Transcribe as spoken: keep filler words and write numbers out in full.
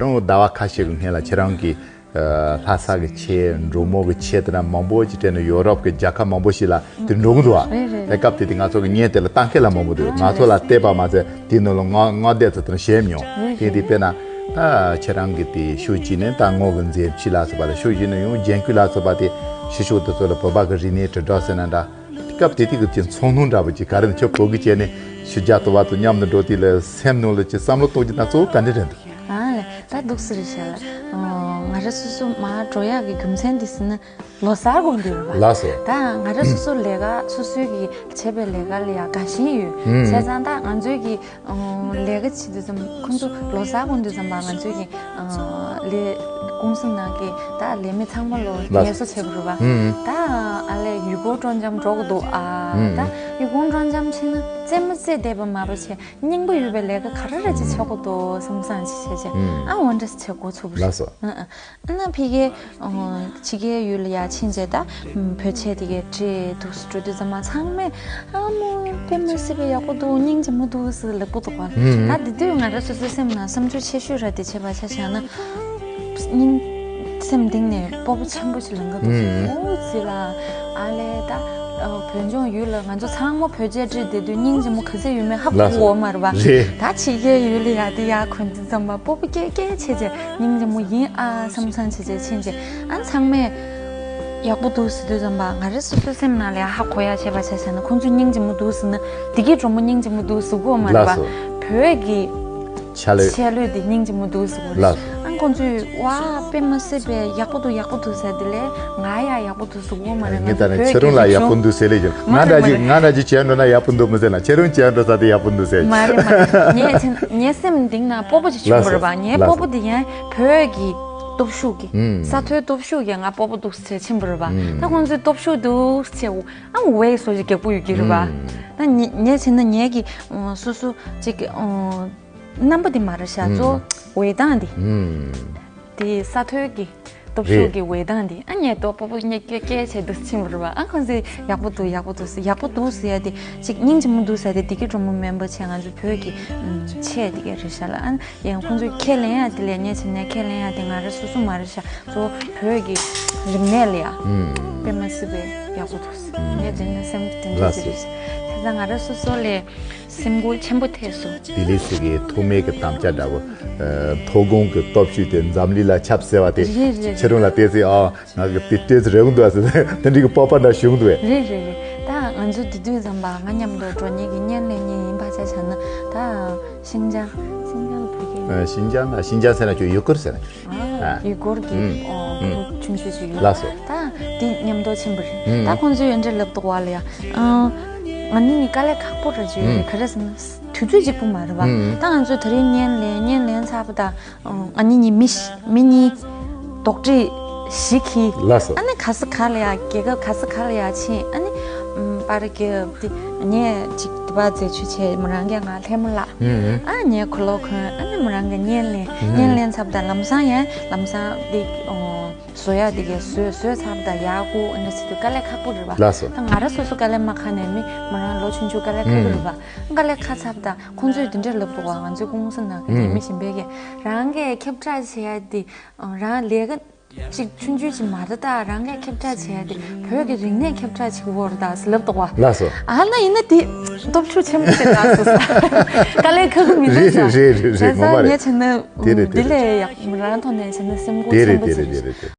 རང་ཟླ་བ་ཁ་ཤས་ཀྱི་སྔོན་ལ་ཁྱེད་རང་གིས་ཨ་ལྷ་ས་གི་ཆས། འབྲོག་མོ་གི་ཆས་དེ་འདྲ་མང་པོ་ཅིག་སྤྲད་ནས་ཡོ་རོབ་ཀྱི་རྒྱལ་ཁབ་མང་པོ་ཞིག་ལ་དེ་འགྲོ་གི་འདུག་ཨ། རེད་རེད། དེ་སྐབས་དེ་དུས་ང་ཚོ་གི་བརྙན་དེ་ལ་ལྟ་མཁན་ལ་མང་པོ་འདུག་ང་ཚོ་ལ་བལྟས་པ་མ་ཟད་དེའི་ནང་ལ་མངའ་མངའ་སྡེ་ཚོ་དེ་འདྲ་བྱས་མྱོང་། རེད་དེ་དེ་རེད། དཔེར་ན་ད་ཁྱེད་རང་གི་དེ་ཤོད་ཀྱི་ནས་ད་ངོ་གི་མཛེས་ཕྱི་ལ་སོགས་པ་ལ་ཤོད་ཀྱི་ནས་ཡང་ལྗན་ཁུ་ལ་སོགས་པ་དེ་ཕྱི་ཕྱོགས་དེ་ཚོ་ལ་བོད་པ་གི་རིག་གནས་དྲིལ་བསྒྲགས་ཟེར་ན་འདྲ། སྐབས་དེ་དུས་ཀྱི་ཚོར་སྣང་འདྲ་པོ་ཅིག་ག་རེ་ནས་ཁྱོད་བོད་ཀྱི་བྱས་ནས་ཕྱི་རྒྱལ་དུ་བ་ཚོ་མཉམ་དུ་འགྲོ་དུས་ལ་སེམས་ནང་ལ་ཅིག་བསམ་བློ་གཏོང་རྒྱུ་དང་གཙོ་བོ་ག་འདྲ་རེད་འདུག་ཨ་ལས་ད་འདུག་སེ་རེད་ཤག་ང་རང་སོ་སོ་མར་འགྲོ་ཡག་གི་རྒྱུ་མཚན་འདི་ཟེར་ན་ལོ་གསར་དགོང་དུ་རེད་པ། ལགས་སོ། ད་ང་རང་སོ་སོ་ལས་ཀ་སོ་སོའི་གི་བྱེད་པའི་ལས་ཀ་ལ་ཡང་དགའ་ཞེན་ཡོད། ཨུམ། བྱས་ཙང་ད་ང་ཚོའི་གི་ལས་ཀ་བྱེད་དུས་ཙམ་ཁོང་ཚོ་ལོ་གསར་དགོང་དུས་ཙམ་པ་ང་ཚོའི་གི་ལས་ཀུང་སི་ནང་གི་ད་ལས་མི་ཚང་མ་ལོ་ལགས། ངལ་གསོ་བྱེད་དགོས་རེད་པ། ཨུམ། ད་ཨ་ལས་ཡུལ་སྐོར་སྤྲོ་འཆམ་འགྲོ་གི་འདུག་ཨ། ཨུམ། ད་ཡུལ་སྐོར་སྤྲོ་འཆམ་ཕྱིན་ན་རྩེད་མོ་རྩེ་བསྡད་པ་མ་གཏོགས་བྱས་སྙིང་པོ་ཡོད་པའི་ལས་ཀ་ག་རེ་རེད་ཅེས་ཆགས་ཀྱི་འདུག་བསམ་བསམ་ཅིག་བྱས་བྱས། ཨུམ། ཨ་འོ་འདྲ་བྱས་འགོ་ཚུགས་པ་རེད། ལགས་སོ། ཨ་ཨ། ཨ་ན་ཕ་གིའི་ཕྱི་རྒྱལ་ཡུལ་ལ་ཡར་ཕྱིན་རྗེས་ད་བོད་ཆས་དེ་གའི་སྤྲས་འདུག་སེ་འགྲོ་དུས་ཙམ་པ་ཚང་མས་ཨ་མོ་དཔེ་མི་སྲིད་པའི་ཡག་པོ་འདུག་སྙིང་རྗེ་མོ་འདུག་ཟེར་ལབ་ཀྱི་འདུག་པ། ད་དེ་དུས་ང་རང་སོ་སོའི་སེམས་ནང་བསམ་ཚུལ་ཆེ་ཤོས་ར་དེ་བྱས་པ་ཆ་བཞག་ན་སྙིང་སེམས་གཏིང་ནས་སྤོབས་པ་ཆེན་པོ་ཞིག་ལངས་ཀྱི་འདུག་ཨོ་ཙི་ལ་ཨ་ལས་ད་བོད་ལྗོངས་ཡུལ་ལ་ང་ཚོ་ཚང་མ་བོད་ཆས་སྤྲས་བསྡད་དུས་སྙིང་རྗེ་མོ་ག་ཚོད་ཡོད་མེད་ཧ་གོ་གི་ཡོད་མ་རེད་པ། ད་ཕྱི་རྒྱལ་ཡུལ་ལ་ཡར་དེ་ཡར་གོན་དུས་ཙམ་པ་སྤོབས་པ་སྐྱེ་སྐྱེ་བྱས་བྱས་སྙིང་རྗེ་མོ་ཡིན་ཨ་བསམ་བསམ་བྱས་བྱས་ཕྱིན་བྱས་ཨ་ཚང་མས་ཡག་པོ་འདུག་ཟེར་དུས་ཙམ་པ་ང་རང་སོ་སོའི་སེམས་ནང་ལ་ཧ་གོ་ཡ་བྱས་པ་ཆ་བཞག་ན་ཁོང་ཚོས་སྙིང་རྗེ་མོ་འདུག་ཟེར་ན་བདེ་སྐྱིད་གྲོགས་མོ་སྙིང་རྗེ་མོ་འདུག་ཟེར་གོ་མ་རེད་པ། ལགས་སོ། བོད་ཀྱི་ཆ་ལུགས། ཆ་ལུགས་འདི་སྙིང་རྗེ་མོ་འདུག་ཟེར་གོ་རེད། ལགས་སོ། ཨ་ཁོང་ཚོས་ཝ་དཔེ་མི་སྲིད་པའི་ཡག་པོ་འདུག་ཡག་པོ་འདུག་ཟེར་དེ་ལས་ང་ཡ་ཡག་པོ་འདུག་ཟེར་གོ་མ་རེད། ང་ངས་ད་ཚོ་ནི་བོད་ཁྱེད་རང་ལ་ཀྱི་ཡག་པོ་འདུག་ཟེར་ལེ་ཀྱང་ང་མ་རེད་འདྲ་མ་ཅིག་རེད། ང་འདྲ་ཅིག་བྱས་འགྲོ་ན་ཡག་པོ་འདུག་མི་ཟེར་ན་ཁྱེད་རང་བྱས་འགྲོ་ས་དེ་ཡག་པོ་འདུག་ཟེར། མ་རེད་མ་རེད། ངས་བྱས་ངའི་སེམས་གཏིང་ན་སྤོབས་པ་ཅིག་བྱུང་བ་རེད་པ། ངའི་ལགས་སོ། སྤོབས་པ་འདི་ཡང་བོད་ཀྱི་སྟོབས་ཤུགས་ཀྱི། ཨུམ། ས་མཐོའི་སྟོབས་ཤུགས་ཀྱིས་ང་སྤོབས་པ་འདུག་ཟེར་ཕྱིན་པ་རེད་པ། ཨུམ། ད་ཁོང་ཚོའི་སྟོབས་ཤུགས་འདུག་ཟེར་ཨ་ཝེ་སོ་ཞིག་རྒྱག་པོ་ཡོད་ཀྱི་རེད་པ། ཨུམ། ད་ངས་ངས་བྱས་ན་ངས་ཀྱི་སོ་སོ་ཅིག་གི་རྣམ་པ་འདི་མ་རེད་ཤག་ཨུམ། གཙོ་བོ་འོད་མདངས་འདི། ཨུམ། དེ་ས་མཐོའི་གི་སྟོབས་ཤུགས་ཀྱི་འོད་མདངས་འདི་ཨ་ངས་ཏོག་པོ་པོ་ངས་སྐད་སྐད་བྱས་འདུག་ཕྱིན་པ་རེད་པ། ཨ་ཁོང་ཚོས་ཡག་པོ་འདུག་ཡག་པོ་འདུག་ཟེར་ཡག་པོ་འདུག་ཟེར་ཡ་དེ་ཅིག་སྙིང་རྗེ་མོ་འདུག་ཟེར་ཡ་དེ་བདེ་སྐྱིད་གྲོགས་མོ་མིན་པ་བྱས་ང་ཚོ་བོད་ཀྱི་ཆས་དེ་ག་རེད་ཤག་ལ་ཨ་ཡང་ཁོང་ཚོས་ཁས་ལེན་ཡ་དེ་ལས་ངས་བྱས་ནས་ཁས་ལེན་ཡ་དེ་ང་རང་སོ་སོ་མ་རེད་ཤག་གཙོ་བོ་བོད་ཀྱི་རིག་གནས་ལ་ཡ་ཨུམ། དཔེ་མ་སྲིད་པའི་ཡག་པོ་འདུག་ཟེར་ངས་དེ་ནས་སེམས་ཀྱི་དྲན་རྒྱུ་ལགས་དེ་རེད་ཤག་བྱས་ཙང་ང་རང་སོ་སོ་ལས་སེམས་འགུལ་ཆེན་པོ་ཐེབས་སོང་། ལྡི་ལི་སི་གི་ཐོག་མའི་གི་དམ་བཅའ་འདྲ་བོ། ཨ་མཐོ་སྒང་གི་སྟོབས་ཤུགས་དེ་འཛམ་གླིང་ལ་ཁྱབ་ཟེར་བ་དེ། རེད་རེད། ཁྱེད་རང་ལ་བལྟས་ཚེ་ཨ་ང་གི་དེ་སྤྲད་ཚེ་རེ་བ་འདུག་ཟེར་དེ་འདྲའི་གི་སྤོབས་པ་འདྲ་བྱུང་འདུག་བས། རེད་རེད་རེད། ད་ང་ཚོ་དེ་དུས་ཙམ་པ་ང་མཉམ་དུ་འགྲོ་མཁན་གྱི་བརྙན་ལེན་མཁན་ཡིན་པ་ཆ་བཞག་ན་ད་ཤིན་ཅང་ཤིན་ཅང་ལ་བོད་སྐད། ཨ་ཤིན་ཅང་ལ་ཤིན་ཅང་ཟེར་ན་ཁྱོད་ཡུ་གུར་ཟེར་ན། ཨ། ཡུ་གུར་གྱི་ཨུམ། ཨོ་ཨུམ། བུ་ཆུང་ཆུང་ཞིག་ཡོད། ལགས་སོ། ད་དེ་མཉམ་དུ་ཕྱིན་པ་རེད། ཨུམ། ད་ཁོང་ཚོས་འདི་འདྲ་ལབ་འདུག་པ་ལ་ཡ། ཨ། ང་གཉིས་ནི་དཀའ་ལས་ཁག་པོ་རེད་ཅེས་ཡོད་རེད། ཨུམ། ག་རེ་ཟེར་ན་དུས་ཚོད་གཅིག་པུ་མ་རེད་པ། ཨུམ། ད་ང་ཚོས་དེ་རིང་བརྙན་ལེན་བརྙན་ལེན་ཚར་བ་དང་ང་གཉིས་གཉིས་མི་བཞི་མི་གཉིས་རྡོག་ཁྲེས་བཞི་འཁྱེར། ལགས་སོ། ཨ་ནི་ག་ས་ག་ལ་ཡ་རྒྱལ་ཁབ་ག་ས་ག་ལ་ཡ་ཕྱིན། ཨ་ནི་ཨམ་པར་རྒྱབ་དེ་ངས་ཅིག་དེ་པར་འཛད་སྤྱོད་བྱས། མོ་རང་གིས་ང་ལྷད་མོ་བརླག་ཨུམ། ཨ་ངས་གོས་ལོག་གོན། ཨ་ནི་མོ་རང་གིས་བརྙན་ལེན། ཨུམ། བརྙན་ལེན་ཚར་བ་དང་ལམ་སང་ཡང་ལམ་སང་དེ་ཨོ། བཟོ་ཡག་དེ་གས་བཟོས་བཟོས་ཚར་བ་དང་ཡར་བསྐུར་ཨ་འདྲ་ཟེར་དུས་དཀའ་ལས་ཁག་པོ་རེད་པ། ལགས་སོ། ད་ང་རང་སོ་སོ་དཀའ་ལས་མ་ཁག་ནས་མི་མོ་རང་ལོ་ཆུང་ཆུང་དཀའ་ལས་ཁག་གི་རེད་པ། དཀའ་ལས་ཁག་ཚར་བ་དང་ཁོང་ཚོས་འདི་འདྲ་ལབ་འདུག་པ། ང་ཚོའི་ཀུང་སི་ནང་གི་ལས་མི་གཞན་པས་ཀྱི་རང་གིས་ཁྱབ་བསྒྲགས་བྱེད་ཡག་དེ་རང་ལས་ཀ་ཅིག་ཆུང་ཆུང་ཅིག་མ་རེད། ད་རང་གིས་ཁྱབ་བསྒྲགས་བྱེད་ཡག་དེ་བོད་ཀྱི་རིག་གནས་ཁྱབ་བསྒྲགས་བྱེད་ཀྱི་ཡོད་རེད་ད་ཟེར་ལབ་འདུག་པ། ལགས་སོ། ཨ་ན་ཡིན་ན་དེ་སྟོབས་ཤུགས་ཆེན་པོ་ཞིག་རེད་ད་ཟེར། དཀའ་ལས་ཁག་གི་མི་འདུག་རེད་ཟེར། རེད་རེད་རེད། བྱས་ཙང་ངོ་མ་རེད། ངས་བྱས་ན་དེ་རེད་དེ་འདི་རེད། ལས་ཡག་མོ་རང་ཐོག་ནས་བྱས་ན་སེམས་ཁུར་དེ་རེད་ཆེན་པོ་དེ་ཅིག་རེད་རེད། དེ་རེད་དེ།